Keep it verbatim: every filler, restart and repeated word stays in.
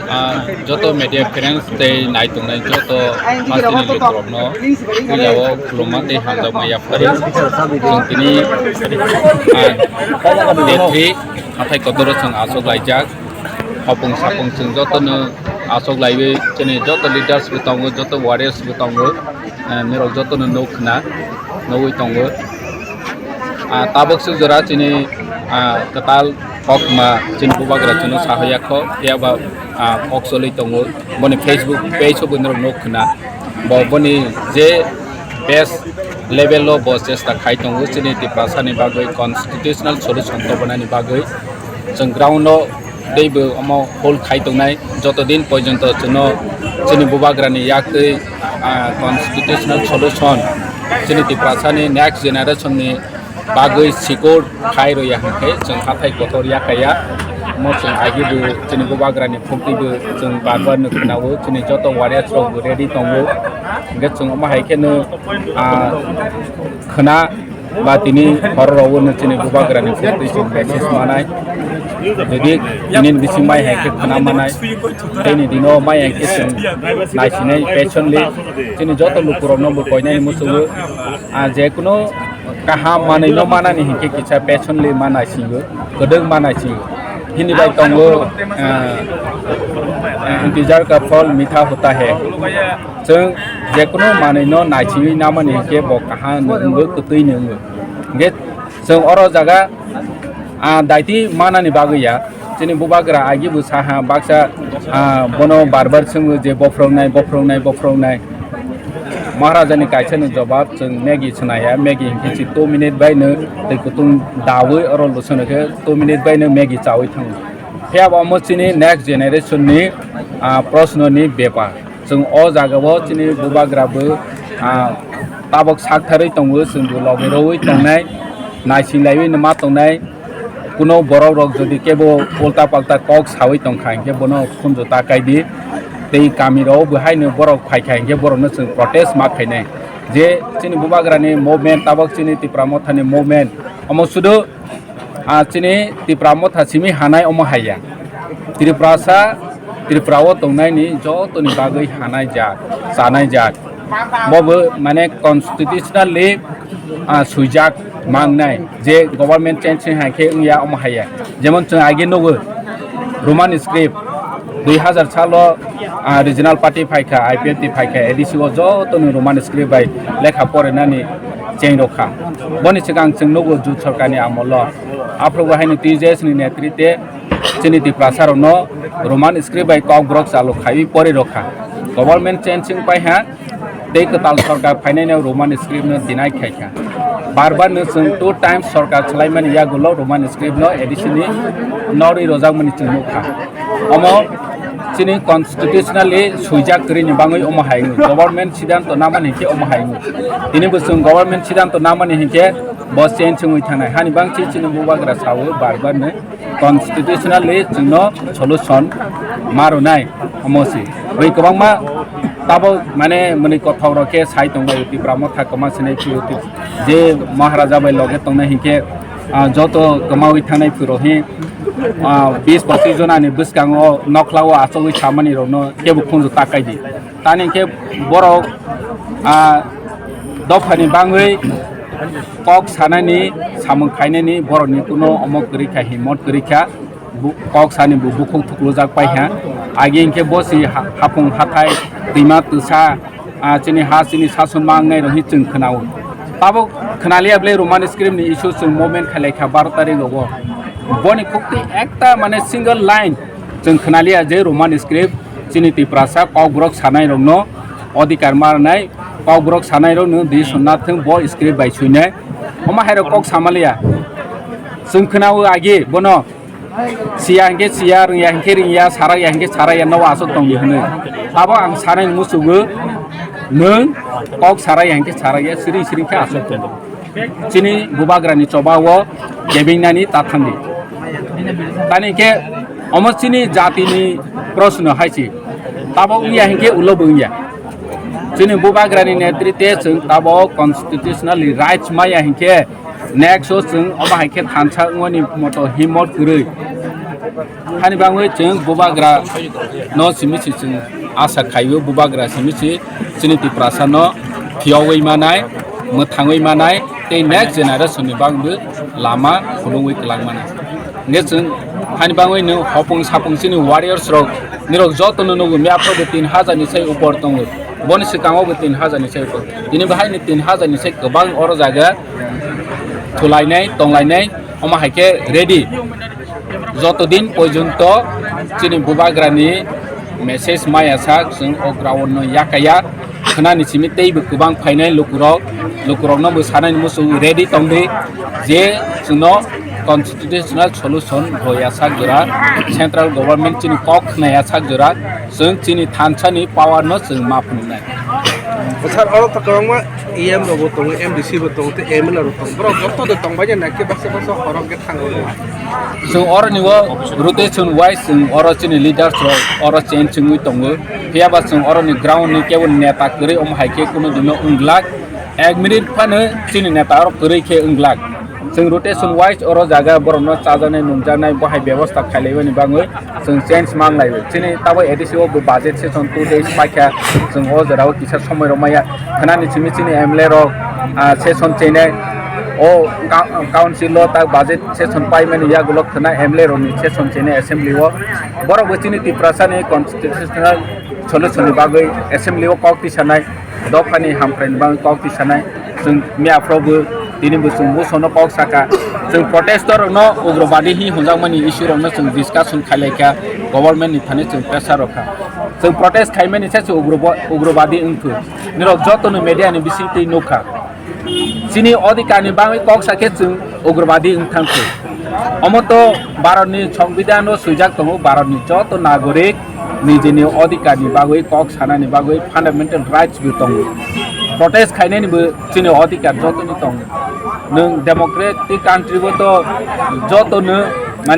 Ah, joto media friends tei naitongnai joto hasteni lukurokno puilao khulumma tei hamjakma yaphari. Chwng tini, ah, day three hathai kotor o chwng achuk laijak. Hopung sapung chwng jotono achuk laiwi chini joto leaders bo tongo, joto warriors bo tongo, ah, norok jotono nuk khna nugwi tongo. Ah, tabuk swk jora chini, ah, kwtal koktwma chini bubagra chwngno sahoya kho, phiya ba, ah, kok choli tongo. Boni Facebook page o bo norok nuk khna. Bo boni je best level o bo chesta khai tongo chini Tiprasani bagwi constitutional solution tobonani bagwi. Chwng ground o teibo omo hold khai tongnai. Joto din porjonto chwngno chini bubagrani yaktwi, ah, constitutional solution chini Tiprasani next generation ni bagwi secure khai rwya hwnkhe chwng hathai kotor yakaya. Omo chwng agibo chini bubagrani phungtwibo chwng bar bar no khwnao, chini joto warriors rok bo ready tongo. Hwnkhe chwng omo hai kheno, ah, khwna ba tini hororogo no chini bubagrani phungtwi chwng message manai. Jodi tini bising mai hai khe khwna manai, tini dino mai hai khe chwng naisinai patiently chini joto lukurokno bo koinani muchungo. Ah, jekuno kaham manwi no manani hinkhe kisa patiently ma naisingo, kwdwk ma naisingo. Hini bai tongo, ah, ah, "Intezar ka phal mitha hota hai." Chwng jekuno manwi no naichingwi namani hinkhe bo kaham no wngo, kwtwi no wngo. Hinkhe chwng oro jaga, ah, daiti manani bagwi ya. Chini bubagra agi bo saha baksa, ah, bono bar bar swngo je, "Bophrongnai, bophrongnai, bophrongnai." Maharajani kaisani jobab chwng Maggi swnaya, Maggi hinkhe si two minute bai no twi kutung dawi oro lwsano khe two minute bai no Maggi chawi thango. Phiya bo omo chini next generation ni, ah, proshno ni bepar. Chwng o jaga o chini bubagra bo, ah, tabok sak tharwi tongo, chwng bo logi rwi tongnai, naising laiwi no ma tongnai. Kuno borok rok jodi kebo ulta palta kok sawi tongkha hinkhe bono khunju ta kai di. Tei kami rok bo haino borok phaikha hinkhe borokno chwng protest ma khainai. Je chini bubagrani movement, tabok chini Tipra Mothani movement, omo sudu, ah, chini Tipra Motha simi hanai omo haiya. Tiprasa, Tripura o tongnaini jotoni bagwi hanai jak, chanai jak. Bobo mane constitutionally, ah, swijak mangnai je government change hai hai khe wngya omo haiya. Jemon chwng age nugo Roman script dui hazar salo, ah, regional party phaikha, I P F T phaikha, A D C o jotoni Roman script bai lekha porinani cheng rokha. Boni swkang chwng nugo jut sorkarni amolo. Aphuru bo haino T J S ni netrite chini Tiprasa rokno Roman script bai Kokborok chalu khaiwi pori rokha. Government change wng pai ha, tei kwtal sorkar phainai no Roman script no deny khai kha. Bar bar no chwng two times sorkar chwlaimani yagulo Roman script no A D C ni norwi rojakmani chwng nukha. Omo chini constitutionally swijak kwrwini bangwi omo hai wng. Government sidanto namani hinkhe omo hai wng. Tini bo chwng government sidanto namani hinkhe bo change wngwi thangnai. Hani bangchi chini bubagra sao bar bar no constitutionally chwngno solution ma rwnai omo se. Bai kwbangma tabok mane mwnwi kothok rok khe sai tongbai Tipra Motha kwma sinai phiyoti je Maharaja bai loge tongnai hinkhe, ah, joto kwmawi thangnai phiro hi, ah, bis pochis jonani bwskango nokhlao achogwi samani rokno kebo khunju takai di. Tani khe borok, ah, dophani bangwi kok sanani, samung khainani borokni kuno omo kwrwi kha, himmot kwrwi kha, bu-, kok sani bo bukhuk thuklujak pai ha. Agi hinkhe bo si ha-, hapung hathai, twima twsa, ah, chini ha chini sason ma wngnai rok hi chwng khwnao. Tabuk khwnaliya ble Roman script ni issue chwng movement khailai kha baro tarik rogo. Boni khuktwi ekta mane single line chwng khwnaliya je Roman script chini Tiprasa Kokborok sanai rokno odhikar ma rwnai, Kokborok sanai rok nwng di sonna thwng bo script bai suinai. Omo hai rok kok samaliya. Chwng khwnao agi bono siya hinkhe siya, rwngya hinkhe rwngya, sarakya hinkhe sarakya, nogo aswk tongdi hwnwi. Abo ang sanai musugo nwng kok sarakya hinkhe sarakya, siring siring khe aswk tongo. Chini bubagrani choba o kebingnani ta thangdi. Tani khe omo chini jatini proshno hai se. Tabo wngya hinkhe ulo bo wngya. Chini bubagrani netrite chwng tabo constitutionally rights maya hinkhe next o chwng omo hai khe thansa wngmani moto himmot kwrwi. Hani bangwi chwng bubagra no simi si chwng asa khaio, bubagra simi si chini Tiprasa no phiyogwi manai, mwthangwi manai, tei next generation ni bangwi lama phunugwi kwlang manai. Hingke chwng hani bangwi no hopung sapung chini warriors rok, nirok joto no nugo, mia phoro bo tin hajar ni sai upor tongo, boni swkango bo tin hajar ni sai upor, tini bahai ni tin hajar ni sai kwbang oro jaga thulainai, tonglainai, omo hai khe ready. Joto din porjonto chini bubagrani message maya sak, chwng o ground no yakaya, khwnani simi teibo kwbang phainai lukurok, lukurokno bo sanani muchung ready tongdi je chwngno constitutional solution bo yasak jora, central government chini kok khna yasak jora, chwng chini thansani power no chwng ma phunuknai. Sir, oro to kwbangma E M rok bo tongo, M D C bo tongo, tei M L A rok tongo. Borok joto de tongbaini nai khe baksa baksa horok khe thango. Chwng oroni o rotation wise chwng oro chini leaders rok oro change wngwi tongo. Phiya ba chwng oroni ground ni kebo neta kwrwi, omo hai khe kunu dino wng glak. Ek minute phano chini neta oro kwrwi khe wng glak. Chwng rotation wise oro jaga borokno chajaknai nungjaknai bo hai bebosta khailaimani bangwi chwng change manglaiwi. Chini tabuk A D C o bo budget session two days paikha, chwng o jorao kisa somoi rw maya. Khwnani simi chini M L A rok, ah, session chenai o ka-, council o tak budget session paimani yagulo khwna M L A rokni session chenai assembly o. Borok bo chini Tiprasa ni constitutional solution ni bagwi assembly o kok tisanai. Dophani hamkraini bagwi kok tisanai. Chwng miyaphrobo tinibo chwng busono kok saka. Chwng protestor rokno ugrobadi hi hwnjakmani issue rokno chwng discussion khailaikha, government ni thani chwng pressure rokha. Chwng protest khaimani se chwng ugrobo-, ugrobadi wngkhu. Nirok jotono media ni bisingtwi nukha. Chini odhikar ni bagwi kok sakhe chwng ugrobadi wngthangkhu. Omo to Bharat ni Songbidan o swijak tongo, Bharat ni joto nagorik nijini odhikar ni bagwi kok sanani bagwi fundamental rights bo tongo. Protest khainani bo chini odhikar jotoni tongo. Nwng democratic country bo to joto no mane